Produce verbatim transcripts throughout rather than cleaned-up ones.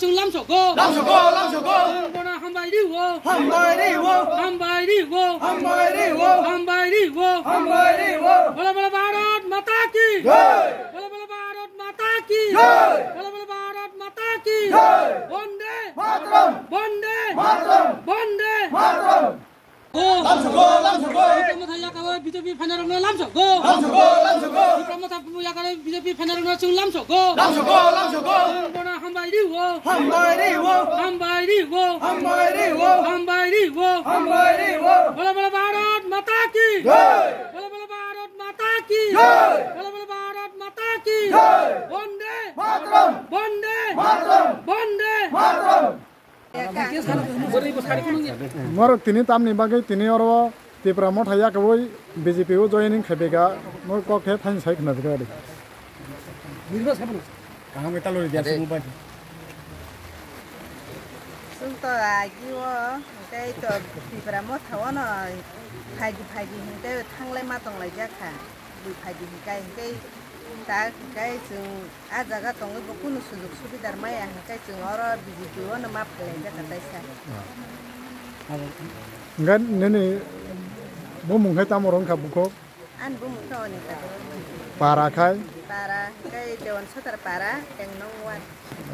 Chwng lamsogo. Lamsogo, lamsogo. Chwng bono hambai rio. Hambai rio. Hambai rio. Hambai rio. Hambai rio. Hambai rio. Bole bole Bharat Mata ki. Jai. Bole bole Bharat Mata ki. Jai. Bole bole Bharat Mata ki. Jai. Bonde. Mataram. Bonde. Mataram. Bonde. Mataram. Lamsogo, lamsogo. Tipra Motha yakare B J P phainairokno lamsogo. Lamsogo, lamsogo. Tipra Motha yakare B J P phainairokno chwng lamsogo. Lamsogo, lamsogo. Chwng bono hambai rio. Hambai rio. Hambai rio. Hambai rio. Hambai rio. Hambai rio. Bole bole Bharat Mata ki. Jai. Bole bole Bharat Mata ki. Jai. Bole bole Bharat Mata ki. Jai. Bonde. Mataram. Bonde. Mataram. Bonde. Mataram. Norok tini tamni bagwi tini oro Tipra Motha yakabwi B J P o joining khaibaikha, norok kok khe thaini sai khna rwdi. Kaham khe talori dia sumubadi. Chwng to agi o, tei to Tipra Motha o no phaidi phaidi hwnkhe thanglai ma tonglaijak kha. Bui phaidi hwnkhe, hwnkhe ta hwnkhe chwng a jaga tongwi bo kunu sujug subidar maya hwnkhe chwng oro B J P o no ma phalai jak katai sa. Hwnkhe nini bumung khai tamo rwngkha bukhuk? Ani bumung khe Anita Debbarma. Para khai? Para hwnkhe Dewan Sodar para, Tengnong ward.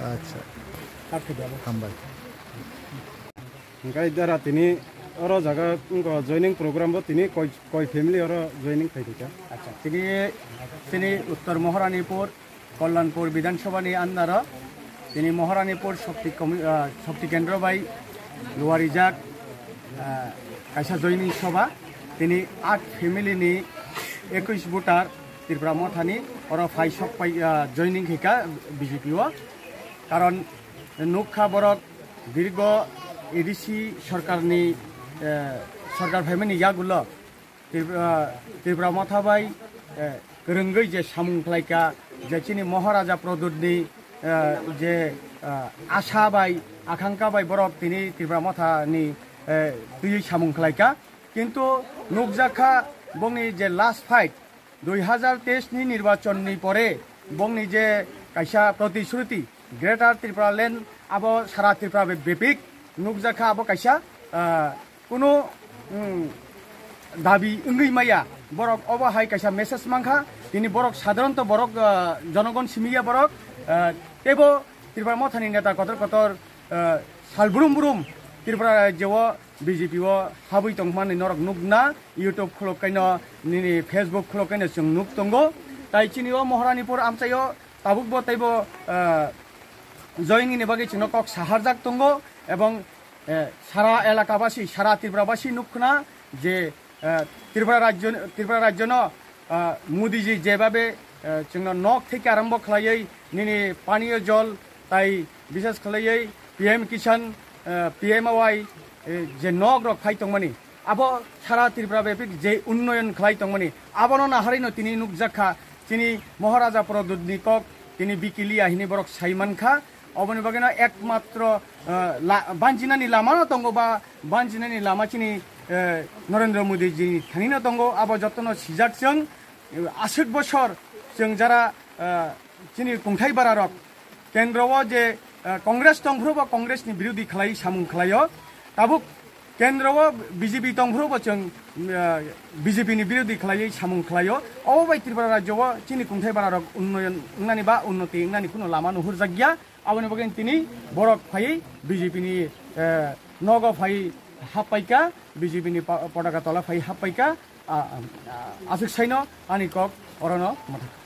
Acha. Hambai. Hwnkhe dara tini oro jaga wngkha joining program bo tini koi, koi family oro joining khaikha? Acha, tini chini Uttor Moharanipur, Kalyanpur Bidhan Sabha ni under o tini Moharanipur Shakti Commi-, ah, Shakti Kendra bai luarijak, ah, kaisa joining sabha. Tini aat family ni ekush voter Tipra Motha ni oro phai sok pai, ah, joining khaikha B J P o. Karon nukha borok dirgo A D C sorkar ni, eh, sorkar phaimani yagulo Tripura, Tripura Motha bai, eh, kwrwngwi je samung khlaika, je chini Maharaja Pradyut ni, eh, je, eh, asa bai, akhankha bai borok tini Tripura Motha ni, eh, twiwi samung khlaika. Kintu nukjakha bongni je last fight, dui hazar teis ni nirbachon ni pore bongni je kaisa protishruti, Greater Tripura Land abo sara Tripura be-, bepik nukjakha, abo kaisa, ah, kunu, mm, dabi wngwi maya. Borok obo hai kaisa message mankha, tini borok sadharanto borok, ah, jonogon simiya borok, ah, teibo Tripura Mothani neta kotor kotor, ah, sal brum brum Tripura rajyo o B J P o habwi tongmani norok nukna, YouTube khulok kaino, nini Facebook khulok kaino chwng nuk tongo. Tai chini o Moharanipur amchaio tabukbo teibo, ah, joining ni bagwi chwngno kok saharjak tongo, ebong, eh, sara elakabasi, sara Tripurabasi nukkhna je, eh, Tripura rajyo, Tripura rajyono, ah, Modiji jebabe, eh, chwngno nok theke arombo khlaiwi nini paniyo jol tai bishes khlaiwi P M Kisan, eh, P M A Y, eh, je nok rok phai tongmani, abo sara Tripura bepik je unnoyon khlai tongmani, abono naharino tini nukjakha, chini Maharaja Pradyut ni kok tini bikiliya hini borok sai mankha. Oboni bagwino ekmatro, eh, la-, banjinani lamano tongo ba banjinani lama chini, eh, Narendra Modi ji thanino tongo, abo jotono sijak chwng, eh, aswk bosor chwng jara, eh, chini kungthai bararok kendro o je, eh, Congress tongphuru bo Congress ni birodhi khlai samung khlaio, tabuk kendro o B J P tongphuru bo chwng, eh, B J P ni birodhi khlaiwi samung khlaio. Obo bai Tripura rajyo o chini kungthai bararok unnoyon wngnani ba unnoti wngnani kunu lama nuhurjakya. Aboni bagwi tini borok phaiwi B J P ni, eh, nogo phaiwi happaikha, B J P ni pa-, potaka tola phaiwi happaikha. A, a, a, aswk saino ani kok orono mwthang.